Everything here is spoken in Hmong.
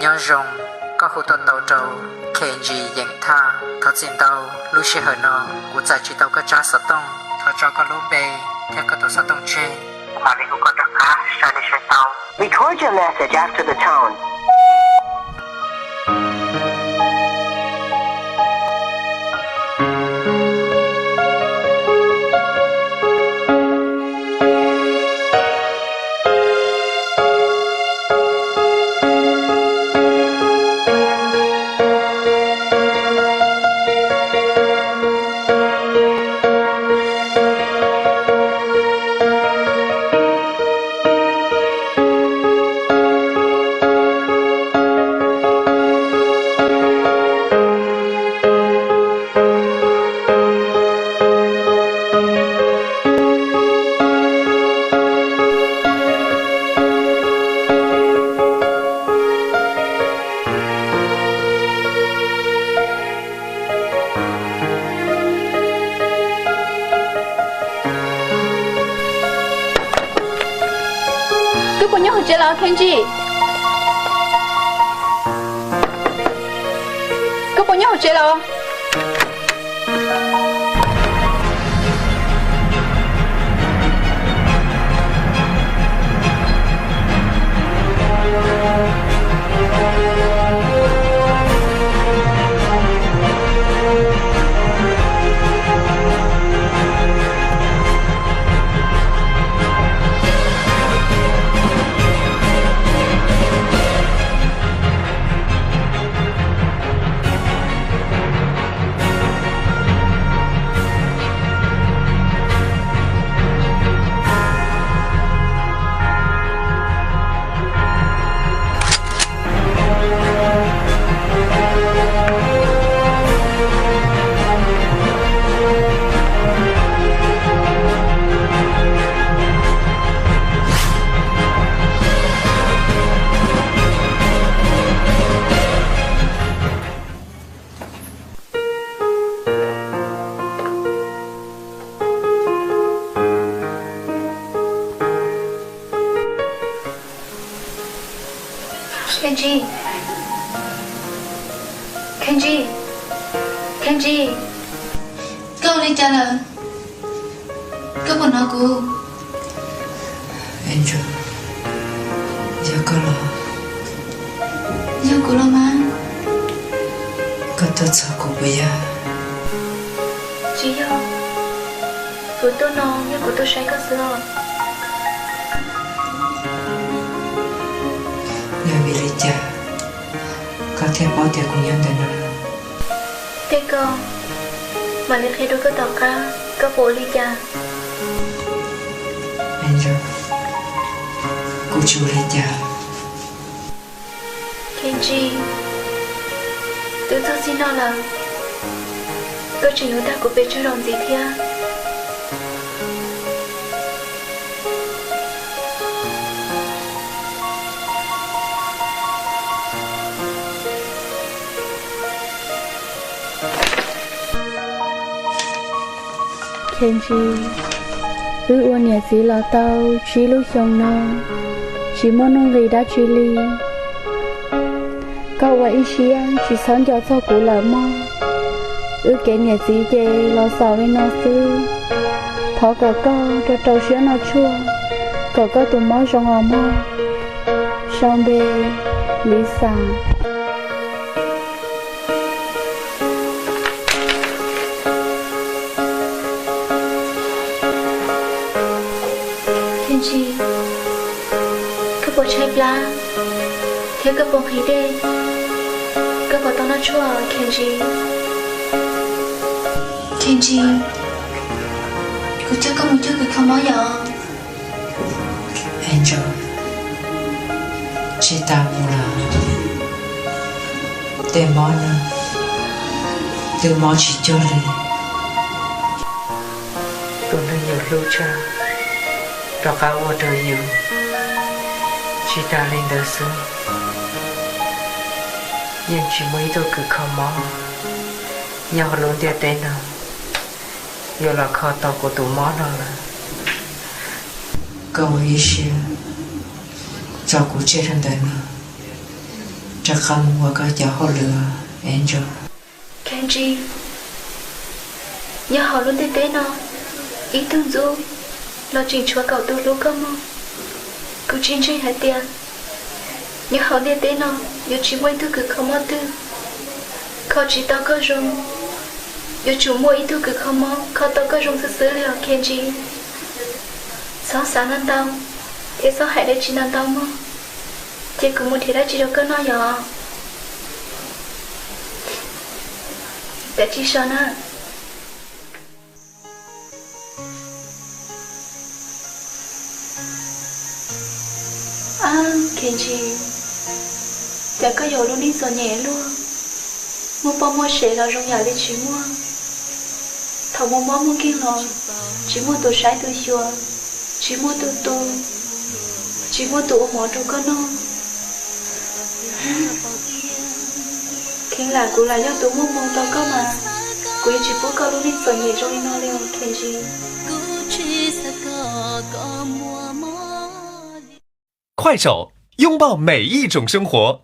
Nyob zoo, koj hu tau ntau rau K G Yeem Thaj. Thov txim ntau, lub sij hawm no kuv txais tsis tau koj tsab xov tooj. Thov tso koj lub npe thiab koj tus xov tooj tseg, mam li hu koj rov qab sai li sai tau. Record your message after the tone. Koj puas nyob hauv tsev los, K G? Koj puas nyob hauv tsev los? K G, K G, K G, koj ua li cas lawm? Koj puas hnov kuv? Angel, yog koj los? Yog kuv los mas. Koj tuaj txog kuv puas yog? Tsis yog, kuv tuaj no yog kuv tuaj saib koj xwb os. Yog vim li cas koj thiaj paub tias kuv nyob ntawm no? Tej ko mam li qhia rau koj tom qab, koj puas ua li cas? Angel, kuv tsis ua li cas. K G, twb txog txij no lawm, koj tseem yuav dag kuv pes tsawg los ntxiv thiab? K G, wb ua niam txiv los tau tsib lub xyoo no, tsis muaj nuj nqis dab tsi li. Koj ua ib siab tsis txhob nco txog kuv lawm mog. Wb kev niam txiv ces los xaus li no xwb. Thov kom koj rau rau siab noj tshuaj, kom koj tus mob zoo os mog. Sau npe, Lisa. K G, koj puas tshaib plab thiab koj puas nqhis dej? Koj puas tau noj tshuaj, K G? K G, kuv coj koj mus cuag kws kho mob yom? Angel, tsis tas mus lawm. Tej mob no twb mob tsis cuag li. Tus neeg yus hlub tshaj rov qab ua rau yus. Tsis tas li ntawd xwb, yeej tsis muaj ib tug kws kho mob nyob hauv lub ntiaj teb no yuav los kho tau kuv tus mob no lawm. Koj ua ib siab tso kuv tseg rau ntawm no, rov qab mus ua koj cov hauj lwm, Angel. Kenji, nyob hauv lub ntiaj teb no, ib tug ntxub los tseem tshuav kaum tus hlub koj mog. Kuv tsis ntseeg hais tias nyob hauv ntiaj teb no yuav tsis muaj ib tug kws kho mob twg kho tsis tau koj zoo. Yuav tsum muaj ib tug kws kho mob kho tau koj zoo xwb xwb li os Kenji. Txhob xav ntau ntau, thiab txhob hais dab tsi ntau ntau mog. Cia kuv mus nrhiav dab tsi rau koj noj yom. Dab tsi so na? Ab Kenji, cas koj yuav lub neej txom nyem luaj, muaj poj muaj sev los zoo yam li tsis muaj. Thaum muaj mob muaj nkeeg los tsis muaj tus saib tus xyuas, tsis muaj tus tu, tsis muaj tus ua mov rau koj noj. Kheev lam kuv lam yog tus muaj hmoo tau koj mas, kuv yuav tsis pub koj lub neej txom nyem zoo li no li os Kenji.快手，拥抱每一种生活。